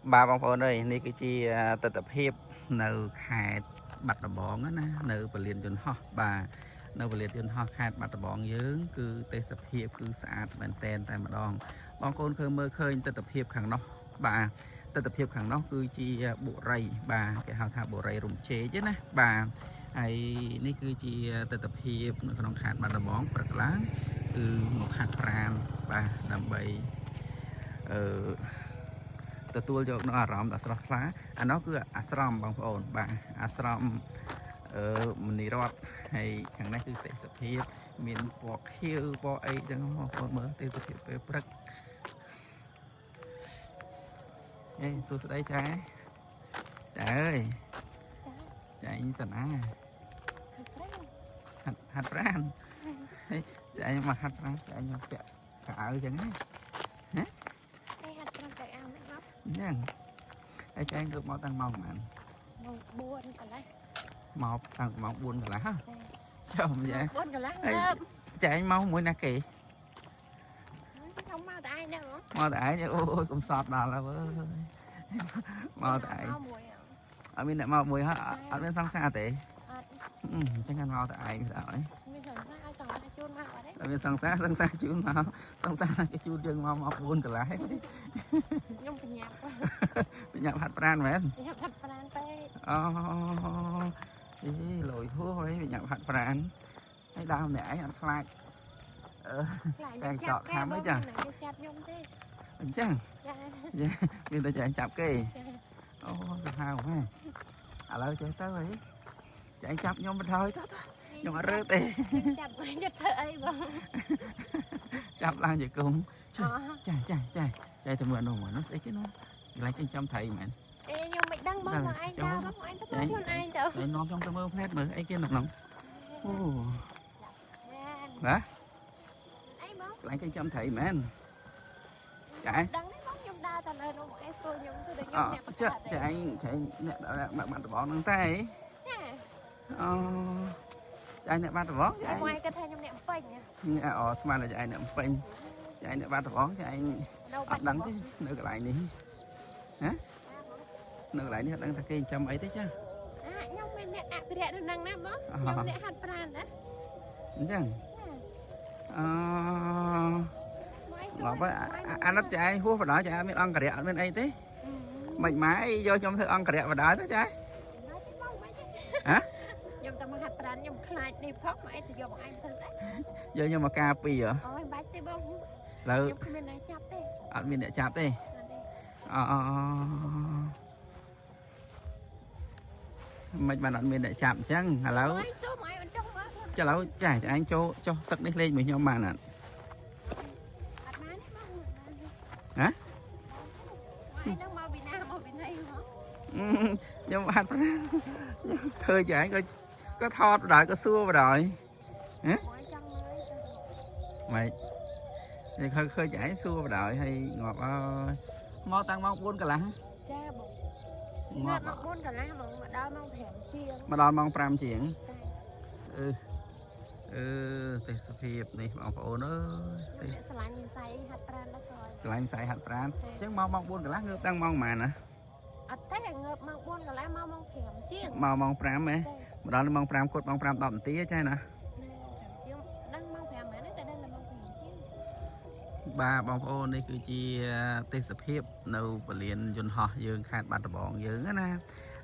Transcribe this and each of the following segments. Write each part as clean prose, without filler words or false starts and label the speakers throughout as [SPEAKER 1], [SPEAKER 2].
[SPEAKER 1] បាទបងប្អូនអើយនេះគឺជាទស្សនភាពនៅខេត្តបាត់ដំបងណានៅពលានយន្តហោះបាទនៅពលានយន្តហោះខេត្តបាត់ដំបងយើងគឺទេសភាពគឺស្អាតមែនតែនតែម្ដងបងប្អូនឃើញមើលឃើញទស្សនភាពខាងនោះបាទទស្សនភាពខាងនោះគឺជាបុរីបាទគេហៅថាបុរីរំជែកណាបាទហើយនេះគឺជាទស្សនភាពនៅក្នុងខេត្តបាត់ដំបងព្រឹកឡើងគឺមកហាត់ប្រាណបាទដើម្បីអឺ ទទួលយកនៅអារម្មណ៍ដ៏ស្រស់ថ្លាអានោះគឺអាស្រមបងប្អូនបាទអាស្រមអឺមនីរតហើយខាងនេះគឺទេសភាពមានពណ៌ខៀវពណ៌អីចឹងបងប្អូនមើលទេសភាពពេលព្រឹកអេសួស្តីចាចាអើយចាអញតណាហាត់ហាត់ប្រានហើយចាអញមកហាត់ប្រានចាអញមកពាក់កៅអៅចឹងណា
[SPEAKER 2] ឯហាត់ប្រាំតែអាមិនមក
[SPEAKER 1] អញ្ចឹងហើយចាអញងើបមកតាំងម៉ោងប៉ុន្មាន
[SPEAKER 2] ម៉ោង4កន្លះ
[SPEAKER 1] មកតាំងពីម៉ោង4កន្លះហ៎ចាំយ៉ា
[SPEAKER 2] 4កន្លះ
[SPEAKER 1] ហើយ
[SPEAKER 2] ងើប
[SPEAKER 1] ចាឯងមកមួយណាគេ
[SPEAKER 2] ខ្ញុំមកតែឯងហ្នឹងហ៎
[SPEAKER 1] មកតែឯងអូយកុំសតដល់ហើយវើយមកតែឯង
[SPEAKER 2] មកមួយ
[SPEAKER 1] អត់មានអ្នកមកមួយហ៎អត់មានសង្សារទេ
[SPEAKER 2] អត់
[SPEAKER 1] អឺអញ្ចឹងគាត់មកតែឯងទៅហើយ
[SPEAKER 2] មានសង្សារឲ្យសង្សារជូនមកអត់ទេ
[SPEAKER 1] អត់មានសង្សារសង្សារជូនមកសង្សារគេជូនយើងមកមក4កន្លះហើយ
[SPEAKER 2] ខ្ញុំបញ្ញាប់
[SPEAKER 1] បញ្ញាប់ហាត់ប្រានមែន
[SPEAKER 2] ខ្ញុំហាត់ប្រានពេក
[SPEAKER 1] អូអីលយហួសហើយបញ្ញាប់ហាត់ប្រានហើយដើមអ្នកឯងអត់ខ្លាចអឺ
[SPEAKER 2] ខ្លាច
[SPEAKER 1] តែចកខាំអីចា
[SPEAKER 2] គេចាប់ខ្ញុំទេ
[SPEAKER 1] អញ្ចឹង
[SPEAKER 2] ចា
[SPEAKER 1] មានតែចែងចាប់គេអូសាហាវម៉ែឥឡូវចេះទៅអីចែងចាប់ខ្ញុំបណ្ដោយទៅទៅខ្ញុំអត់រើទេ
[SPEAKER 2] ខ្ញុំចាប់វិញទៅធ្វើអីបង
[SPEAKER 1] ចាប់ឡើងជាគង់
[SPEAKER 2] អូ
[SPEAKER 1] ចាចាចាចាទៅមើលនោះមើលនោះស្អីគេនោះកន្លែងគេចាំត្រីមែន
[SPEAKER 2] អេខ្ញុំមិនដឹងបងបងឯងដើរបងឯងទៅខ្លួនឯងទៅ
[SPEAKER 1] តែនាំខ្ញុំទៅមើលផ្នែកមើលអីគេក្នុងនោះអូបាទ
[SPEAKER 2] អីបង
[SPEAKER 1] កន្លែងគេចាំត្រីមែនចា
[SPEAKER 2] ដឹងទេបងខ្ញុំដើរតែលើនោះបងឯងសួរខ្ញុំទៅដល់
[SPEAKER 1] អ
[SPEAKER 2] ខ្ញុំអ្នក
[SPEAKER 1] ចាចាឯងចាឯងអ្នកបាត់ដបងហ្នឹងតែ
[SPEAKER 2] ចា
[SPEAKER 1] អូចាឯងអ្នកបាត់ដបងចាឯង
[SPEAKER 2] បងឯងគាត់ថាខ្ញុំអ្នកពេញ
[SPEAKER 1] អូស្មានតែចាឯងអ្នកពេញចាឯងអ្នកបាត់ដបងចាឯង
[SPEAKER 2] នៅ
[SPEAKER 1] អត់ដឹងទេនៅកន្លែងនេះហ៎នៅកន្លែងនេះអត់ដឹងថាគេចិញ្ចឹមអីទេចា
[SPEAKER 2] អាខ្ញុំមិនអ្នកអភិរក្សនៅនឹងណាបងខ្ញុំអ្នកហាត់ប្រាណណា
[SPEAKER 1] អញ្ចឹងអឺងាប់ហើយអាណិតចាឯងហួសបដ ாய் ចាឯងមានអង្គរៈអត់មានអីទេមិនម៉ែយកខ្ញុំធ្វើអង្គរៈបដ ாய் ទៅចា
[SPEAKER 2] ហ៎ខ្ញុំតែមកហាត់ប្រាណខ្ញុំខ្លាចនេះផងមកឯងទៅយកបងឯងធ្វើស្អី
[SPEAKER 1] យកខ្ញុំមកការពីហ៎
[SPEAKER 2] អូយបាច់ទេបង
[SPEAKER 1] លើ
[SPEAKER 2] ខ្ញុំគ្មានអ្នកចាប់ទេ
[SPEAKER 1] អត់មានអ្នកចាប់ទេអមិនបានអត់មានអ្នកចាប់អញ្ចឹងឥឡូវ
[SPEAKER 2] អូយចូលមកឯងមិនចង់មក
[SPEAKER 1] ចាឥឡូវចាឯងចូលចុះទឹកនេះលេងមួយខ្ញុំបានអត់
[SPEAKER 2] អត់បានទេបង
[SPEAKER 1] ហ៎
[SPEAKER 2] ឯងនឹងមកពីណាមកពីណីមក
[SPEAKER 1] ខ្ញុំហាត់ប្រាណឃើញចាឯងក៏ក៏ថតបណ្ដោយក៏សួរបណ្ដោយ
[SPEAKER 2] មកចង់មើល
[SPEAKER 1] ម៉េចតែឃើញឃើញចាឯងសួរបណ្ដោយហើយងាប់អើយមកតាំងម៉ោង4កន្លះ
[SPEAKER 2] ចាបង
[SPEAKER 1] ងាប់
[SPEAKER 2] មក4កន្លះហ្មងមកដល់ម៉ោង5ជាង
[SPEAKER 1] មកដល់ម៉ោង5ជាងអឺអឺទេសភាពនេះបងប្អូនអើយ
[SPEAKER 2] ខ្ញុំអ្នកស្រឡាញ់វិស័យហាត់ប្រាណដល់ក្រោយ
[SPEAKER 1] ឆ្លាញ់ផ្សាយហាត់ប្រាណអញ្ចឹងមកម៉ោង4កន្លះងើបតាំងម៉ោងប៉ុន្មានណា
[SPEAKER 2] អត់ទេងើបម៉ោង4កន្លះមកម៉ោង5ជាង
[SPEAKER 1] មកម៉ោង5ហ៎មកដល់ម៉ោង5គាត់ម៉ោង5 10នាទីចាណា
[SPEAKER 2] ណា5ជាងដឹងម៉ោង5មែនទេតែដឹងតែម៉ោង5ជាង
[SPEAKER 1] បាទបងប្អូននេះគឺជាទេសភាពនៅពលានយន្តហោះយើងខេត្តបាត់ដំបងយើងណា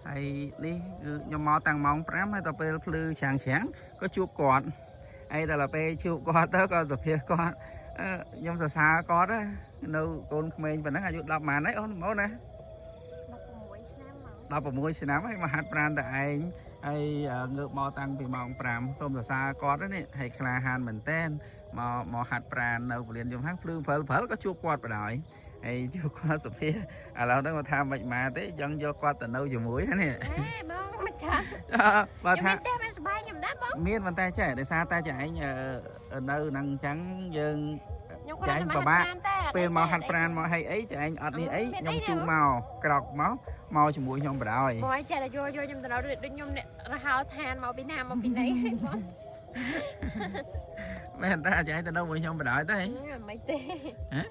[SPEAKER 1] ហើយនេះគឺខ្ញុំមកតាំងម៉ោង5ហើយដល់ពេលភ្លឺច្រាំងច្រាំងក៏ជួបគាត់ហើយដល់ពេលជួបគាត់ទៅក៏សភាគាត់អឺខ្ញុំសរសើរគាត់ណានៅកូនក្មេងប៉ុណ្ណឹងអាយុ10ម៉ានហើយអូនបងណា
[SPEAKER 2] 16ឆ្នាំមក
[SPEAKER 1] 16ឆ្នាំហើយមកហាត់ប្រាណតែឯងហើយងើបមកតាំងពីម៉ោង5សូមសរសើរគាត់នេះហើយក្លាហានមែនតែនមកមកហាត់ប្រាណនៅពលានយំហាងភ្លឺព្រិលព្រិលក៏ជួបគាត់បណ្ដោយហើយជួបគាត់សុភាឥឡូវហ្នឹងគាត់ថាមិនមកទេចង់យកគាត់ទៅនៅជាមួយហ្នឹងនេះ
[SPEAKER 2] អេបងមិនចា
[SPEAKER 1] បើថា
[SPEAKER 2] ខ្ញុំមានទេមិនសប្បាយខ្ញុំដែរបង
[SPEAKER 1] មានប៉ុន្តែចេះដោយសារតែចាឯងនៅហ្នឹងអញ្ចឹងយើង
[SPEAKER 2] ខ្ញុំគ្រាន់តែមកហាត់ប្រាណទេ
[SPEAKER 1] ពេលមកហាត់ប្រាណមកហីអីចាឯងអត់នេះអីខ្ញុំជូនមកក្រកមកមកជាមួយខ្ញុំបណ្ដោយ
[SPEAKER 2] បងឯងចេះតែយកយកខ្ញុំទៅដល់ដូចខ្ញុំអ្នករហោឋានមកពីណាមកពីណីហីបង
[SPEAKER 1] មែនតើចាឯងទៅនៅមួយខ្ញុំបណ្ដោយទេ
[SPEAKER 2] មិនទេ
[SPEAKER 1] ហ៎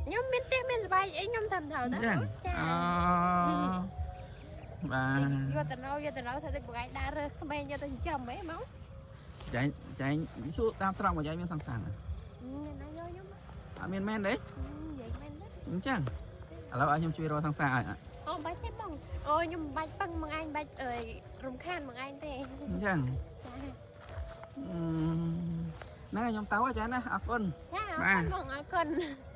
[SPEAKER 2] ខ្ញុំមានផ្ទះមានសបាយអីខ្ញុំតាមត្រូវ
[SPEAKER 1] អ
[SPEAKER 2] តា
[SPEAKER 1] ញ្ចឹង
[SPEAKER 2] ចា
[SPEAKER 1] អូបាទ
[SPEAKER 2] យកទៅនៅយកទៅនៅថាដូចបងឯងដើររើសក្មេងយកទៅចិញ្ចឹមហីហ្មង
[SPEAKER 1] ចែងចែងសួរតាមត្រង់មកចែងមានសង្សារអត់
[SPEAKER 2] អ្នកណាយកខ្ញុំ
[SPEAKER 1] អត់មានមែនទេ
[SPEAKER 2] និយាយមែនទេ
[SPEAKER 1] អញ្ចឹងឥឡូវឲ្យខ្ញុំជួយរកសង្សារឲ្យអត់
[SPEAKER 2] អូបាច់ទេបងអូខ្ញុំបាច់ពឹងមកឯងបាច់អើយរំខានមកឯងទេ
[SPEAKER 1] អញ្ចឹង
[SPEAKER 2] ចា
[SPEAKER 1] អឺហ្នឹងហើយខ្ញុំទៅអាចារ្យណាអរគុណ
[SPEAKER 2] ចាអរគុណបងអរគុណ។